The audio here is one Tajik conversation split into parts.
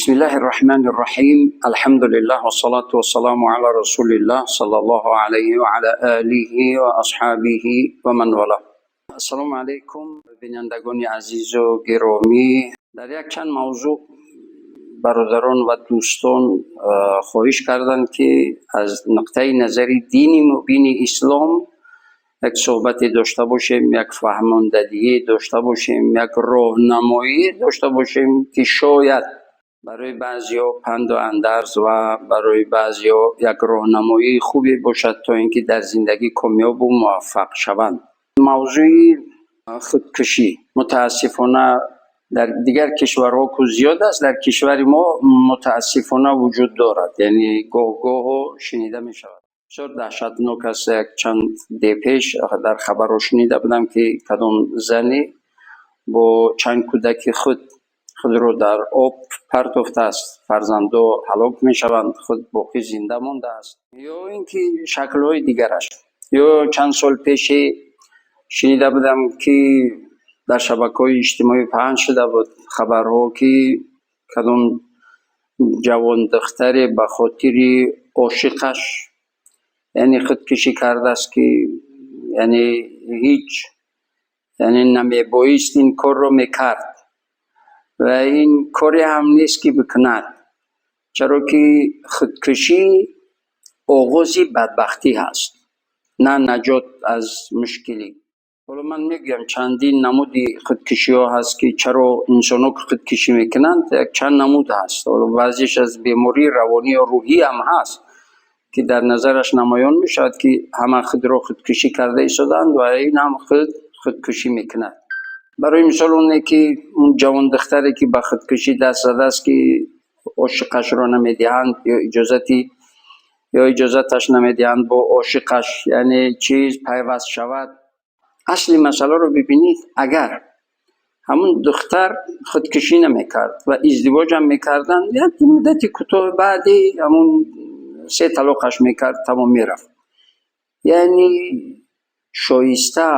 بسم الله الرحمن الرحيم، الحمد لله والصلاة والسلام على رسول الله صلى الله عليه وعلى آله وأصحابه ومن والاه. السلام علیکم بینندگان عزیز و گرامی. در یک چند موضوع برادران و دوستان خواهش کردند که از نقطه نظر دین مبین اسلام یک صحبت داشته باشیم، یک فهماندگی داشته باشیم، یک راهنمایی داشته باشیم که شاید برای بعضیا پند و اندرز و برای بعضیا یک راهنمایی خوبی باشد تا اینکه در زندگی کامیاب و موفق شوند. موضوع خودکشی متاسفانه در دیگر کشورها که زیاد است، در کشور ما متاسفانه وجود دارد، یعنی گاه گاه شنیده می شود. بسیار دهشتناک است. یک چند ده پیش در خبرها شنیده بودم که کدام زنی با چند کودک خود خود را در آب پرتافته است، فرزندها هلاک می شوند، خود باقی زنده مانده است، یا اینکه شکل‌های دیگرش. یا چند سال پیش شنیده بودم که در شبکه‌های اجتماعی پهن شده بود خبرها که کدام جوان دختری به خاطر عاشقش یعنی خودکشی کرده است که یعنی هیچ یعنی نمیبایست این کار رو میکرد و این کاری هم نیست که بکند، چرا که خودکشی آغاز بدبختی هست، نه نجات از مشکلی. حالا من میگم چندین نمودی خودکشی ها هست که چرا انسان ها خودکشی میکنند، یک چند نمود هست. حالا بعضیش از بیماری روانی یا روحی هم هست که در نظرش نمایان میشود که همه خود را خودکشی کرده ایستادند و این هم خود خودکشی میکند. برای مثال اونه که اون جوان دختری که به خودکشی دست زده است که عاشقش را نمیدهند یا اجازتی یا اجازتش نمیدهند با عاشقش یعنی چیز پیوست شود. اصل مسئله رو ببینید، اگر همون دختر خودکشی نمیکرد و ازدواج هم میکردن، یک مدت کوتاه بعدی همون 3 طلاقش میکرد تمام میرفت. یعنی شایسته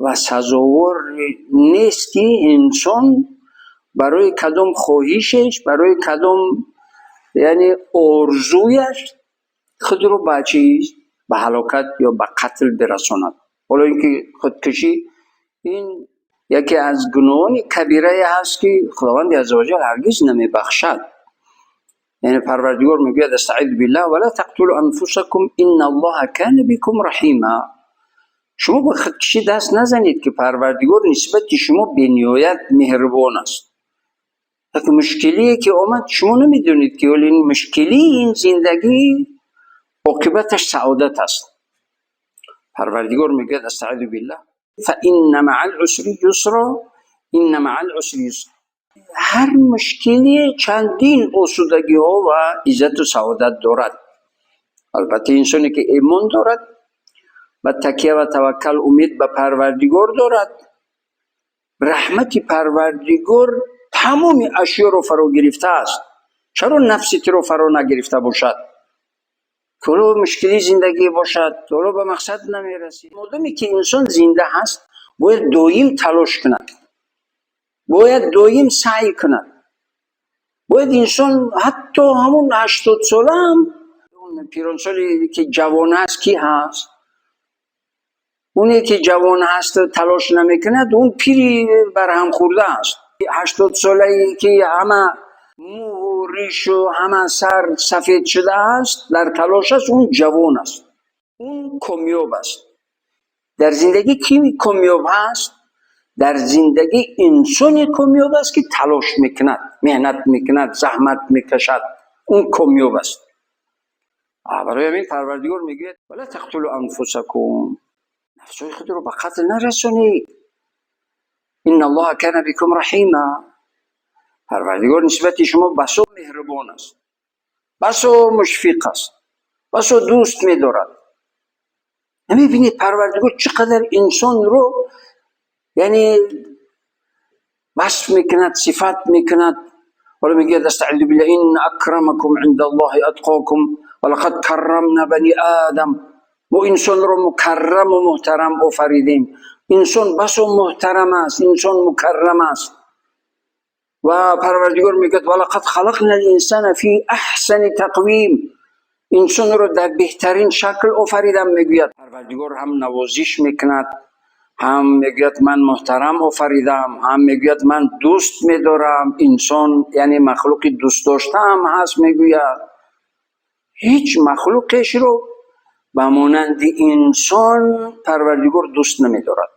و سزاوار نیست که انسان برای کدام خواهشش، برای کدام یعنی آرزویش خود رو به چیز، به هلاکت یا به قتل برساند. حالا اینکه خودکشی این یکی از گناهان کبیره هست که خداوند عزوجل هرگز نمیبخشد. یعنی پروردگار میگوید استعیذ بالله ولا تقتلوا انفسکم ان الله کان بكم رحیما. شما به خودکشی دست نزنید که پروردگار نسبت شما بینهایت مهربان است. یک مشکلی که آمد شما نمیدونید که ولی این مشکلی این زندگی عاقبتش سعادت است. پروردگار میگوید استعیذ بالله فان مع العسر یسرا ان مع العسر یسرا. هر مشکلی چندین آسودگی ها و عزت و سعادت دارد. البته انسانی که ایمان دارد و تکیه و توکل امید به پروردگار دارد، رحمت پروردگار تمام اشیا رو فرا گرفته است. چرا نفس تو رو فرا نگرفته باشد؟ که مشکلی زندگی باشد، تو به مقصد نمیرسی. مادامی که انسان زنده هست باید دایم تلاش کند، باید دایم سعی کند. باید انسان حتی همون 80 ساله هم، اون پیرانسالی که جوان هست کی هست؟ اونی که جوان هست و تلاش نمیکند اون پیری برهم خورده است. 80 ساله ای که همه مو و ریش و همه سر سفید شده است در تلاش است، اون جوان است، اون کامیاب است. در زندگی کی کامیاب هست؟ در زندگی انسانی کامیاب است که تلاش میکند، محنت میکند، زحمت میکشد، اون کامیاب است. برای همین پروردگار میگوید ولا تقتلوا انفسکم، نفسهای خود رو به قتل نرسونید، ان الله کان بكم رحیما. پروردگار نسبت شما بسا مهربان است، بسا مشفق است، بسا دوست می‌دارد. نمی‌بینید پروردگار چقدر انسان رو یعنی وصف میکند، صفت میکند. حالا میگه استعیذ بالله ان اکرمکم عند الله اتقاکم ولقد کرمنا بنی آدم. ما انسان رو مکرم و محترم آفریدیم. انسان بسا محترم است، انسان مکرم است. Ва Парвардигор мегӯяд: ولقد خلقنا الإنسان في أحسن تقويم. Инсонро дар беҳтарин шакл офаридам, мегӯяд. Парвардигор ҳам навозиш мекунад, ҳам мегӯяд: ман муҳтарам офаридам, ҳам мегӯяд: ман дӯст медорам. Инсон, яъне махлуқи дӯстдоштаам ҳаст, мегӯяд. Ҳеҷ махлуқешро ба монанди инсон Парвардигор дӯст намедорад.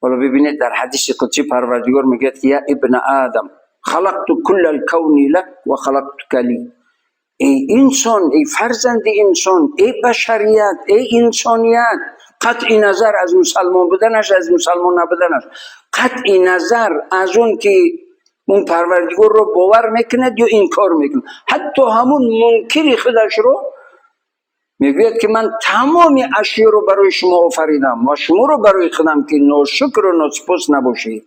Ҳоло бибинед, дар ҳадиси қудсӣ Парвардигор мегӯяд ки: يا ابن آدم، خلقت كل الكون لك وخلقتك لي. Эй инсон, эй фарзанди инсон, эй башарият, эй инсоният, қатъи назар аз мусалмон буданаш, аз мусалмон набуданаш, қатъи назар аз он ки он Парвардигорро бовар мекунад ё инкор мекунад, ҳатто ҳамун мункири худашро мегӯяд ки ман тамоми ашёро барои шумо офаридам ва шуморо барои худам, ки ношукру носипос набошед,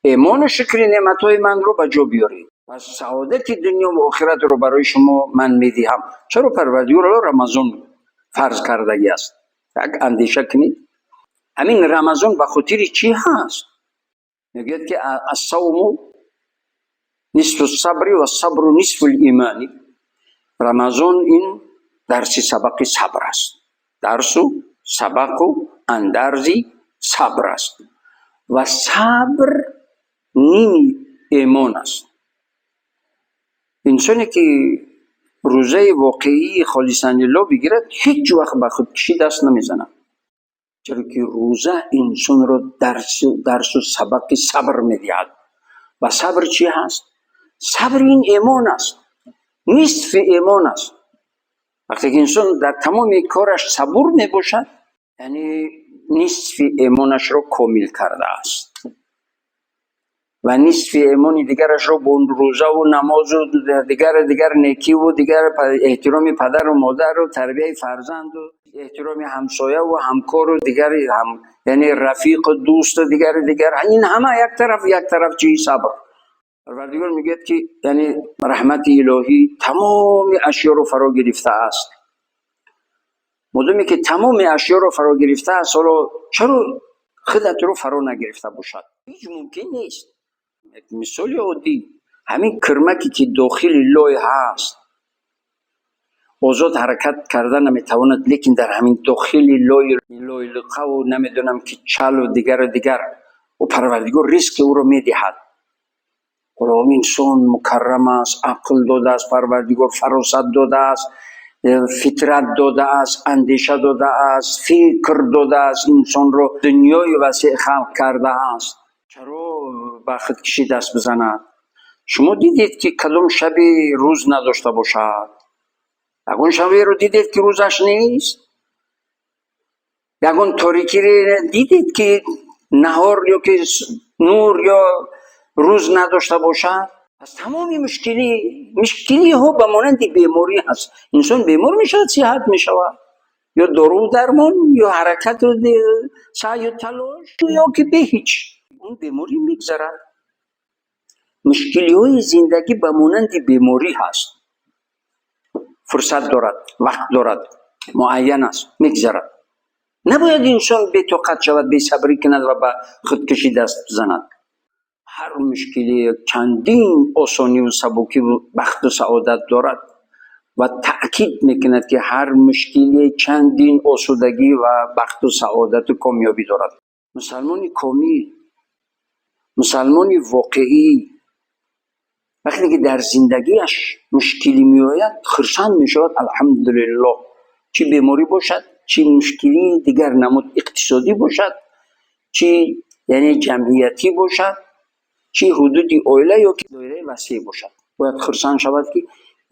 эъмону шукри неъматҳои манро ба ҷо биёред, пас саодати дунё ва охиратро барои шумо ман медиҳам. Чаро Парвардигор Рамазон фарз кардагӣ аст? Як андеша кунед, ҳамин Рамазон ба хотири чӣ ҳаст? Мегӯяд ки الصوم نصف الصبر والصبر نصف الإيمان. Рамазон ин дарси сабақи сабр аст, дарсу сабақу андарзи сабр аст ва сабр ними эмон аст. Инсоне ки рӯзаи воқеии холисан лиллоҳ бигирад, ҳеҷ вақт ба худкушӣ даст намезанад, чаро ки рӯза инсонро дарсу сабақи сабр медиҳад. Ва сабр чӣ ҳаст? Сабр ин эмон аст, нисфи эмон аст. Вақте ки инсон дар тамоми кораш сабур мебошад, яъне нисфи эмонашро комил кардааст ва нисфи эмони дигарашро бо рӯзаву намозу дигар дигар некиву дигар эҳтироми падару модару тарбияи фарзанду эҳтироми ҳамсояву ҳамкору дигар, яъне рафиқу дӯсту дигар дигар, ин ҳама як тараф, як тараф чӣ? Сабр. Парвардигор мегӯяд ки, яъне раҳмати илоҳӣ тамоми ашёро фаро гирифтааст. Модоме ки тамоми ашёро фаро гирифтааст, ҳоло чаро худатро фаро нагирифта бошад? Ҳеҷ мумкин нест. Як мисоли оддӣ: ҳамин кирмаке ки дохили лой ҳаст, озод ҳаракат карда наметавонад, лекин дар ҳамин дохили лойлиқаву намедонам ки чалу дигару дигар, ӯ Парвардигор ризқи ӯро медиҳад. Ҳоло инсон мукаррам аст, ақл додааст Парвардигор, фаросат додааст, фитрат додааст, андеша додааст, фикр додааст, инсонро дунёи васеъ халқ кардааст. Чаро ба худкушӣ даст бизанад? Шумо дидед ки кадом шаби рӯз надошта бошад? Ягон шаберо дидед ки рӯзаш нест? Ягон торикире дидед ки наҳор ё ки нур ё рӯз надошта бошад? Пас тамоми мушкилиҳо ба монанди беморӣ ҳаст. Инсон бемор мешавад, сиҳат мешавад, ё дору дармон, ё ҳаракату саъю талош, ё ки бе ҳеҷ он беморӣ мегзарад. Мушкилиҳои зиндагӣ ба монанди беморӣ ҳаст, фурсат дорад, вақт дорад, муайян аст, мегзарад. Набояд инсон бетоқат шавад, бесабрӣ кунад ва ба худкушӣ даст бизанад. Ҳар мушкилӣ чандин осониву сабукиву бахту саодат дорад ва таъкид мекунад ки ҳар мушкиле чандин осудагӣ ва бахту саодату комёбӣ дорад. Мусалмони комил, мусалмони воқеӣ вақте ки дар зиндагиаш мушкилӣ меояд, хурсанд мешавад: алҳамдулиллоҳ. Чӣ беморӣ бошад, чӣ мушкилии дигар намуд иқтисодӣ бошад, чӣ яъне ҷамъиятӣ бошад, чӣ ҳудуди оила ё ки доираи васеъ бошад, бояд хурсанд шавад ки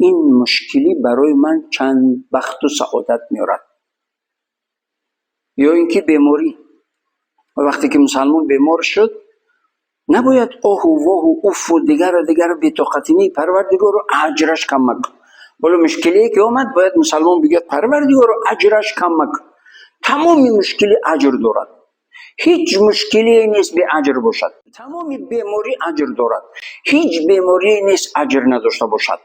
ин мушкилӣ барои ман чанд бахту саодат меорад. Ё ин ки беморӣ, вақте ки мусалмон бемор шуд, набояд оҳу воҳу уффу дигару дигару бетоқатӣ. Парвардигоро, аҷраш кам макун. Ҳоло мушкилие ки омад, бояд мусалмон бигӯяд: Парвардигоро, аҷраш кам макун. Тамоми мушкилӣ аҷр дорад, ҳеҷ мушкилие нест беаҷр бошад. Тамоми беморӣ аҷр дорад, ҳеҷ беморие нест аҷр надошта бошад.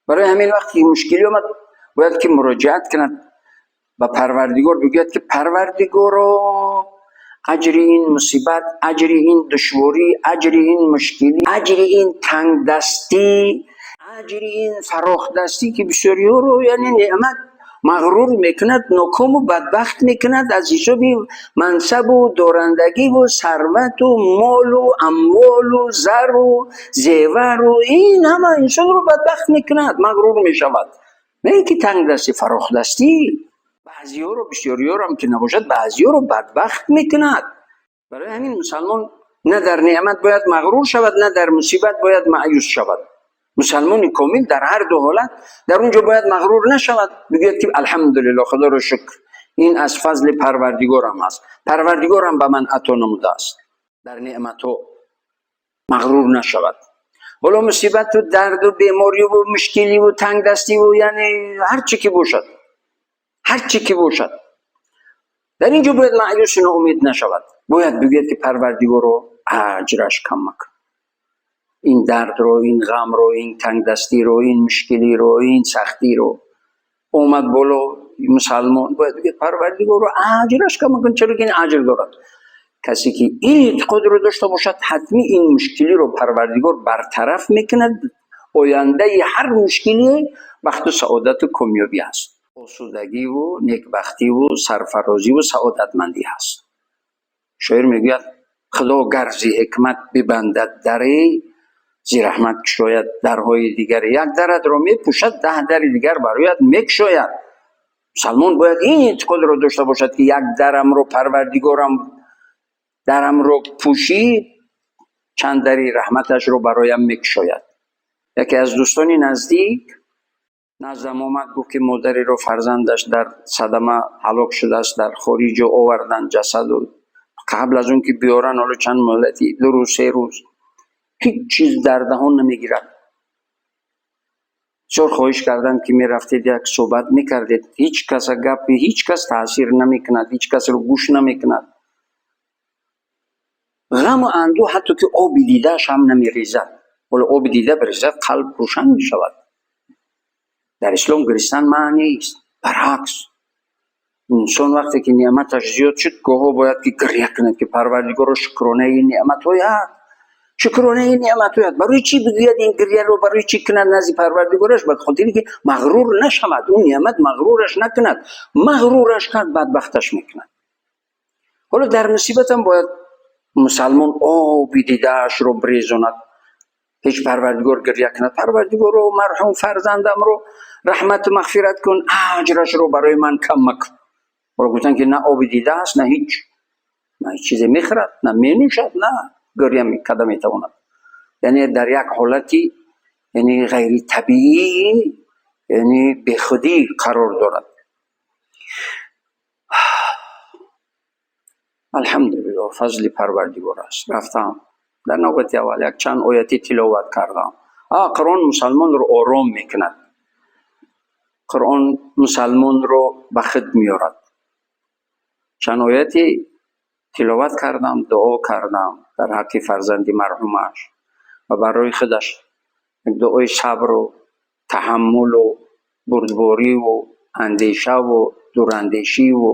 Барои ҳамин вақте ки мушкилӣ омад, бояд ки муроҷиат кунад ба Парвардигор, бигӯяд ки: Парвардигоро, Аҷри ин мусибат, аҷри ин душворӣ, аҷри ин мушкилӣ, аҷри ин тангдастӣ, аҷри ин фарохдастӣ, ки бисёриҳоро, яъне неъмат мағрур мекунад, нокому бадбахт мекунад аз ҳисоби мансабу дорандагиву сарвату молу амволу зару зевару ин ҳама инсонро бадбахт мекунад, мағрур мешавад. На ин ки тангдастӣ, фарохдастӣ баъзиҳоро, бисёриҳоро ки набошад, баъзиҳоро бадбахт мекунад. Барои ҳамин мусалмон на дар неъмат бояд мағрур шавад, на дар мусибат бояд маъюс шавад. Мусалмони комил дар ҳар ду ҳолат дар он ҷо бояд мағрур нашавад, бигӯяд ки алҳамдулиллоҳ, худоро шукр, ин аз фазли парвардигорам аст, парвардигорам ба ман ато намудааст. Дар неъматҳо мағрур нашавад. Ҳоло мусибату дарду бемориву мушкиливу тангдастиву, яъне ҳар чӣ ки бошад, ҳар чӣ ки бошад, дар ин ҷо бояд маъюсу ноумед нашавад. Бояд бигӯяд ки парвардигоро, аҷраш кам макун ин дардро, ин ғамро, ин тангдастиро, ин мушкилиро, ин сахтиро. Омад боло, мусалмон бояд бигӯяд: парвардигоро, аҷраш кам макун, чаро ки ин аҷр дорад. Касе ки ин эътиқодро дошта бошад, ҳатмӣ ин мушкилиро парвардигор бартараф мекунад. Ояндаи ҳар мушкилие бахту саодату комёбӣ аст, осудагиву некбахтиву сарфарозиву саодатмандӣ ҳаст. Шоир мегӯяд: худо гар зи ҳикмат бибандад даре, зи раҳмат кушояд дарҳои дигаре. Як даратро мепӯшад, 10 дари дигар барояд мекушояд. Мусалмон бояд ин эътиқодро дошта бошад, ки як дарамро парвардигорам дарамро пӯшид, чанд дари раҳматашро бароям мекушояд. Яке аз дӯстони наздик наздам омад, гуфт ки модареро фарзандаш дар садама ҳалок шудааст, дар хориҷ овардан ҷасаду. Қабл аз он ки биёранд, ҳоло чанд муҳлати 2 рӯз, 3 рӯз, ҳеҷ чиз дар даҳон намегирад. Бисёр хоҳиш кардам, ки мерафтед, як суҳбат мекардед. Ҳеҷ каса гапи ҳеҷ кас таъсир намекунад, ҳеҷ касро гӯш намекунад. Ғаму андӯҳ, ҳатто ки оби дидааш ҳам намерезад. Ҳоло оби дида бирезад, қалб рӯшан мешавад. Дар ислом гиристан манъ нест, баръакс, инсон вақте ки неъматаш зиёд шуд, гоҳо бояд ки гиря кунад, ки парвардигоро, шукронаи неъматҳоят, шукронаи неъматҳоят. Барои чӣ бигӯяд ин гиряро, барои чӣ кунад назди парвардигораш? Ба хотире ки мағрур нашавад, ӯ неъмат мағрураш накунад. Мағрураш кард, бадбахташ мекунад. Ҳоло дар мусибатам бояд мусалмон оби дидаашро бирезонад, ҳеҷ парвардигор гиря кунад: парвардигоро, марҳум фарзандамро раҳмату мағфират кун, аҷрашро барои ман кам макун. Ҳоло гуфтанд, ки на оби дида аст, на ҳеҷ, на ҳеҷ чизе мехӯрад, на менӯшад, на гиря карда метавонад. Яъне дар як ҳолати, яъне ғайритабиӣ, яъне бехудӣ қарор дорад. Алҳамдулиллоҳ, фазли парвардигор аст. Рафтам, дар навбати аввал як чанд ояти тиловат кардам. Қуръон мусалмонро ором мекунад, қуръон мусалмонро ба худ меорад. Чанд ояти тиловат кардам, дуо кардам дар ҳаққи фарзанди марҳумаш ва барои худаш як дуои сабру таҳаммулу бурдбориву андешаву дурандешиву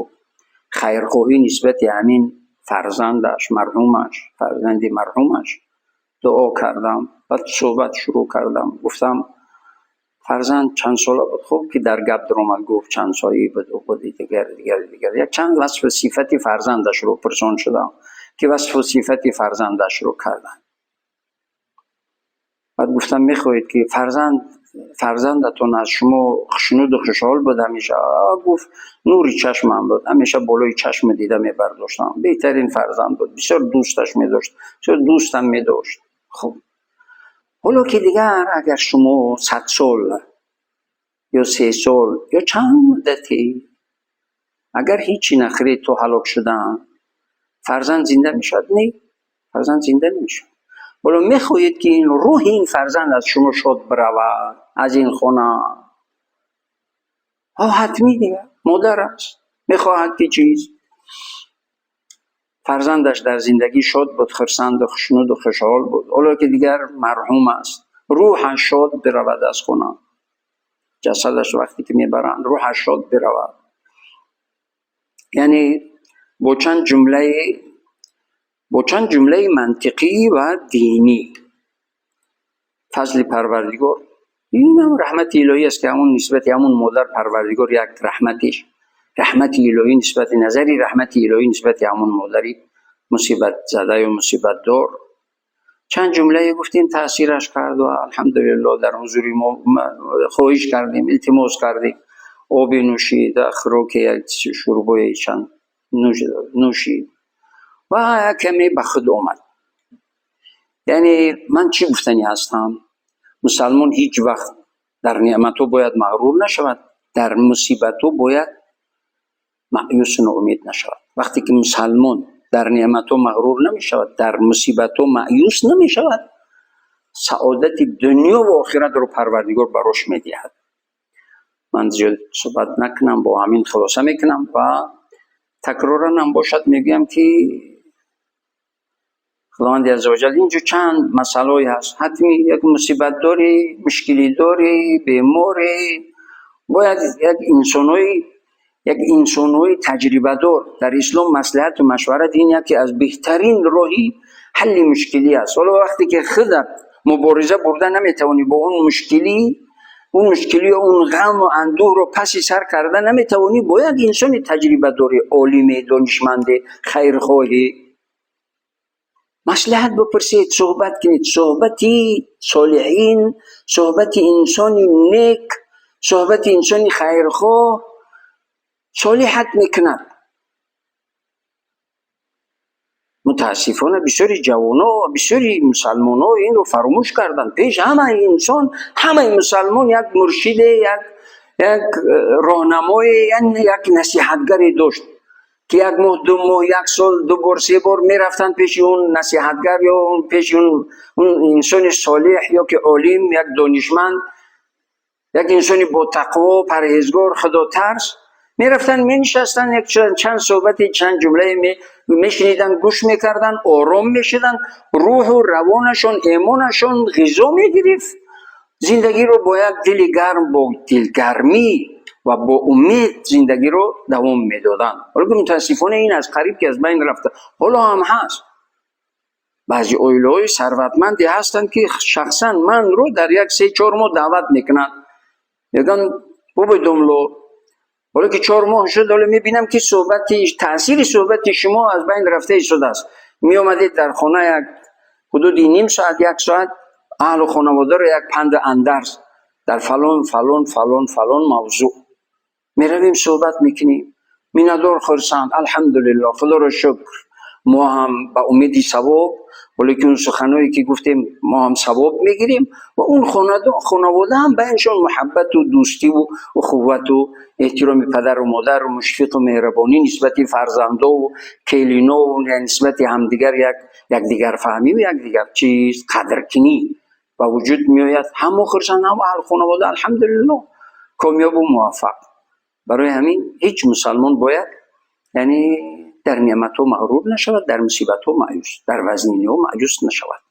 хайрхоҳӣ нисбати ҳамин фарзандаш марҳумаш, фарзанди марҳумаш дуо кардам. Баъд суҳбат шурӯъ кардам, гуфтам: фарзанд чанд сола буд? Хуб, ки дар гап даромад, гуфт чанд соӣ буд, буди, дигар, дигар, дигар. Як чанд васфу сифати фарзандашро пурсон шудам, ки васфу сифати фарзандашро карданд. Баъд гуфтам: мехоҳед ки фарзандатон аз шумо хушнуду хушҳол буд ҳамеша? Гуфт: нури чашмам буд, ҳамеша болои чашми дида мебардоштам, беҳтарин фарзанд буд, бисёр дӯсташ медошт, бисёр дӯстам медошт. Хуб, ҳоло ки дигар агар шумо 100 сол ё 3 сол ё чанд муддате агар ҳечи нахӯред то ҳалок шудан, фарзанд зинда мешавад? Не, фарзанд зинда намешавад. Ҳоло мехоҳед ки ин рӯҳи ин фарзанд аз шумо шод биравад аз ин хона? Ҳатмӣ дигар модар аст, мехоҳад ки чиз фарзандаш дар зиндагӣ шод буд, хурсанду хушнуду хушҳол буд. Ҳоло ки дигар марҳум аст, рӯҳаш шод биравад аз хона. Ҷасадаш вақте ки мебаранд, рӯҳаш шод биравад. Яъне бо чанд ҷумлаи Бо чанд ҷумлаи мантиқӣ ва динӣ. Фазли Парвардигор, инам раҳмати илоҳӣ аст, ки ҳамун нисбати ҳамун модар Парвардигор як раҳматиш, раҳмати илоҳӣ нисбати назари раҳмати илоҳӣ нисбати ҳамун модари мусибатзада ё мусибатдор. Чанд ҷумлае гуфтем, таъсираш кард ва алҳамдулиллоҳ дар ҳузури мо хоҳиш кардем, илтимос кардем, оби нӯшид, хӯроки як шӯрбои чанд нӯшид ва каме ба худ омад. Яъне ман чӣ гуфтанӣ ҳастам? Мусалмон ҳеҷ вақт дар неъматҳо бояд мағрур нашавад, дар мусибатҳо бояд маъюсу ноумед нашавад. Вақте ки мусалмон дар неъматҳо мағрур намешавад, дар мусибатҳо маъюс намешавад, саодати дунё ва охиратро Парвардигор барош медиҳад. Ман зиёд суҳбат накунам, бо ҳамин хулоса мекунам ва такроран ҳам бошад мегӯям, ки Худованди аззаваҷал инҷо чанд масъалаҳое ҳаст. Ҳатми як мусибат дорӣ, мушкилӣ дорӣ, беморӣ, бояд як инсонҳои таҷрибадор. Дар ислом маслиҳату машварат ин яке аз беҳтарин роҳи ҳалли мушкилӣ аст. Ҳоло вақте ки худат мубориза бурда наметавонӣ бо он мушкилӣ, он мушкилӣ, он ғаму андӯҳро паси сар карда наметавонӣ, бо як инсони таҷрибадори, олиме, донишманде, хайрхоҳе маслиҳат бипурсед, суҳбат кунед. Суҳбати солиҳин, суҳбати инсони нек, суҳбати инсони хайрхоҳ солиҳат мекунад. Мутаассифона, бисёри ҷавоно, бисёри мусалмонҳо инро фаромӯш карданд. Пеш ҳамаи инсон, ҳамаи мусалмон як муршиде, як роҳнамое, як насиҳатгаре дошт, ки як моҳ, 2 моҳ, як сол ду бор, се бор мерафтанд пеши он насиҳатгар ё пеши он инсони солеҳ ё ки олим, як донишманд, як инсони ботақво, парҳезгор, худотарс. Мерафтанд, менишастанд, як чанд суҳбати, чанд ҷумлае мешуниданд, гӯш мекарданд, ором мешуданд, рӯҳу равонашон, эмонашон ғизо мегирифт, зиндагиро бо як дили гарм, бо дилгармӣ ва бо умед зиндагиро давом медоданд. Ҳоло ки мутаассифона ин аз қариб ки аз байн рафта. Ҳоло ҳам ҳаст, баъзе оилаҳои сарватманде ҳастанд, ки шахсан манро дар як 3-4 моҳ даъват мекунанд, мегӯянд: «Бобои домло, ҳоло ки 4 моҳ шуд, ҳоло мебинам, ки суҳбати, таъсири суҳбати шумо аз байн рафта истодааст. Меомадед дар хона, як ҳудуди ним соат, як соат аҳлу хонаводаро як панду андарз дар фалон, фалон, фалон, фалон мавзӯъ меравем, суҳбат мекунем. Миннатдор, хурсанд, алҳамдулиллоҳ, худоро шукр, мо ҳам ба умеди савоб, ҳоло ки он суханое ки гуфтем, мо ҳам савоб мегирем ва он хонавода ҳам байншон муҳаббату дӯстиву ухуввату эҳтироми падару модару мушфиқу меҳрабонӣ нисбати фарзандову келинову нисбати ҳамдигар, як якдигарфаҳмиву якдигар чиз қадркунӣ ба вуҷуд меояд. Ҳам мо хурсанд, ҳам аҳли хонавода, алҳамдулиллоҳ, комёбу муваффақ. Барои ҳамин ҳеҷ мусалмон бояд, яъне, дар неъматҳо мағрур нашавад, дар мусибатҳо маъюс, дар вазниниҳо маъюс нашавад.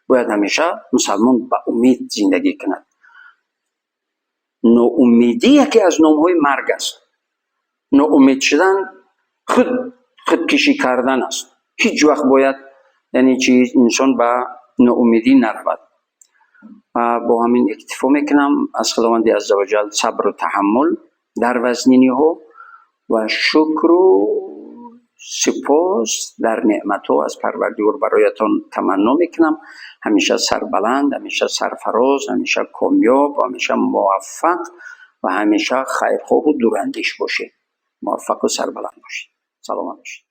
Бояд ҳамеша мусалмон ба умед зиндагӣ кунад. Ноумедӣ яке аз номҳои марг аст. Ноумед шудан худ худкушӣ кардан аст. Ҳеҷ вақт бояд, яъне чиз, инсон ба ноумедӣ наравад. Ва бо ҳамин иктифо мекунам. Аз Худованди аззаваҷал сабру таҳаммул дар вазниниҳо ва шукру сипос дар неъматҳо аз Парвардигор бароятон таманно мекунам. Ҳамеша сарбаланд, ҳамеша сарфароз, ҳамеша комёб, ҳамеша муваффақ ва ҳамеша хайрхоҳу дурандеш бошед. Муваффақу сарбаланд бошед, саломат бошед.